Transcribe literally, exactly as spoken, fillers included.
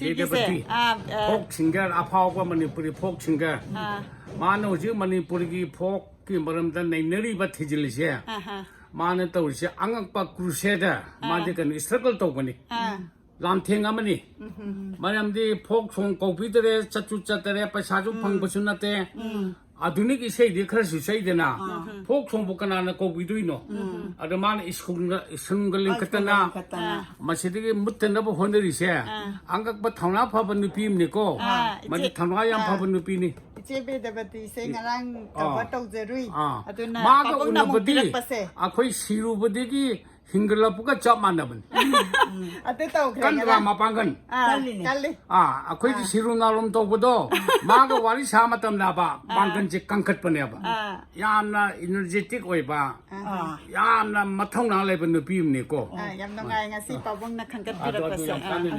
ꯁꯤꯒꯤꯁꯦ, ꯕꯤꯗ꯭ꯌꯥꯄꯇꯤ꯫ ꯑꯥ, ꯑꯥ, ꯐꯣꯛ ꯁꯤꯡꯒꯔ ꯑꯐꯥꯎꯕ ꯃꯅꯤꯄꯨꯔꯤ ꯐꯣꯛ ꯁꯤꯡꯒꯔ꯫ ꯑꯥ, ꯃꯥꯅ ꯍꯧꯖꯤꯛ ꯃꯅꯤꯄꯨꯔꯒꯤ ꯐꯣꯛꯀꯤ ꯃꯔꯝꯗ ꯅꯩꯅꯔꯤꯕ ꯊꯤꯖꯤꯜꯂꯤꯁꯦ꯫ ꯑꯍꯥ, ꯃꯥꯅ ꯇꯧꯔꯤꯁꯦ ꯑꯉꯛꯄ ꯀ꯭ꯔꯨꯁꯦꯗ꯫ ꯃꯥꯗꯤ ꯀꯩꯅꯣ ꯏꯁꯇ꯭ꯔꯒꯜ ꯇꯧꯕꯅꯤ꯫ ꯑꯥ, ꯂꯥꯟꯊꯦꯡ ꯑꯃꯅꯤ꯫ ꯃꯔꯝꯗꯤ ꯐꯣꯛ ꯁꯣꯡ ꯀꯧꯕꯤꯗꯔꯦ, ꯆꯠꯁꯨ ꯆꯠꯇꯔꯦ, ꯄꯩꯁꯥꯁꯨ ꯐꯪꯕꯁꯨ ꯅꯠꯇꯦ꯫ ꯑꯥꯙꯨꯅꯤꯛ ꯏꯁꯩꯗꯤ ꯈꯔꯁꯨ ꯁꯛꯏꯗꯅ, ꯐꯣꯛ ꯁꯣꯡꯕꯨ ꯀꯅꯥꯅ ꯀꯧꯕꯤꯗꯣꯏꯅꯣ? ꯑꯗ ꯃꯥꯅ ꯁ꯭ꯀꯨꯜꯒ, ꯁ꯭ꯀꯨꯜꯒ ꯂꯤꯡꯈꯠꯇꯅ, ꯈꯠꯇꯅ꯫ ꯃꯁꯤꯗꯒꯤ ꯃꯨꯠꯇꯅꯕ ꯍꯣꯠꯅꯔꯤꯁꯦ꯫ ꯑꯉꯛꯄ ꯊꯧꯅꯥ ꯐꯕ ꯅꯨꯄꯤ ꯑꯃꯅꯤꯀꯣ꯫ ꯑꯥ, ꯏꯆꯦ, ꯃꯗꯤ ꯊꯧꯅꯥ ꯌꯥꯝ ꯑꯥ, ꯐꯕ ꯅꯨꯄꯤꯅꯤ꯫ ꯏꯆꯦ ꯕꯤꯗ꯭ꯌꯥꯄꯇꯤꯁꯦ ꯉꯔꯥꯡ ꯀꯕꯔ ꯇꯧꯖꯔꯨꯏ꯫ ꯑꯥ꯫ ꯑꯗꯨꯅ ꯃꯥꯒ ꯄꯥꯕꯨꯡꯅ ꯑꯃꯨꯛ ꯎꯅꯕꯗꯤ ꯄꯤꯔꯛꯄꯁꯦ꯫ ꯑꯩꯈꯣꯏ ꯁꯤꯔꯨꯕꯗꯒꯤ ꯍꯤꯡꯒꯠꯂꯛꯄꯒ ꯆꯞ ꯃꯥꯟꯅꯕꯅꯤ꯫ ꯑꯗꯨ ꯇꯧꯈ꯭ꯔꯦ ꯀꯟꯗ꯭ꯔꯥ ꯉꯔꯥꯡ꯫ ꯃꯄꯥꯡꯒꯜ? ꯑꯥ, ꯀꯜꯂꯤꯅꯦ꯫ ꯀꯜꯂꯤ꯫ ꯑꯥ, ꯑꯩꯈꯣꯏꯒꯤ ꯁꯤꯔꯨ ꯅꯥꯔꯨꯝ ꯇꯧꯕꯗꯣ, ꯃꯥꯒ ꯋꯥꯔꯤ ꯁꯥ ꯃꯇꯝꯗꯕ ꯄꯥꯡꯒꯜꯁꯦ ꯀꯟꯈꯠꯄꯅꯦꯕ꯫ ꯑꯥ꯫ ꯌꯥꯝꯅ ꯏꯅꯔꯖꯦꯇꯤꯛ ꯑꯣꯏꯕ, ꯑꯥ꯫ ꯌꯥꯝꯅ ꯃꯊꯧꯅꯥ ꯂꯩꯕ ꯅꯨꯄꯤ ꯑꯃꯅꯤꯀꯣ꯫ ꯑꯥ, ꯌꯥꯝ ꯅꯨꯡꯉꯥꯏ ꯉꯁꯤ ꯄꯥꯕꯨꯡꯅ ꯑꯗꯨ, ꯑꯗꯨ ꯈꯟꯒꯠꯄꯤꯔꯛꯄꯁꯦ꯫ ꯌꯥꯝ ꯀꯥꯟꯅꯩ꯫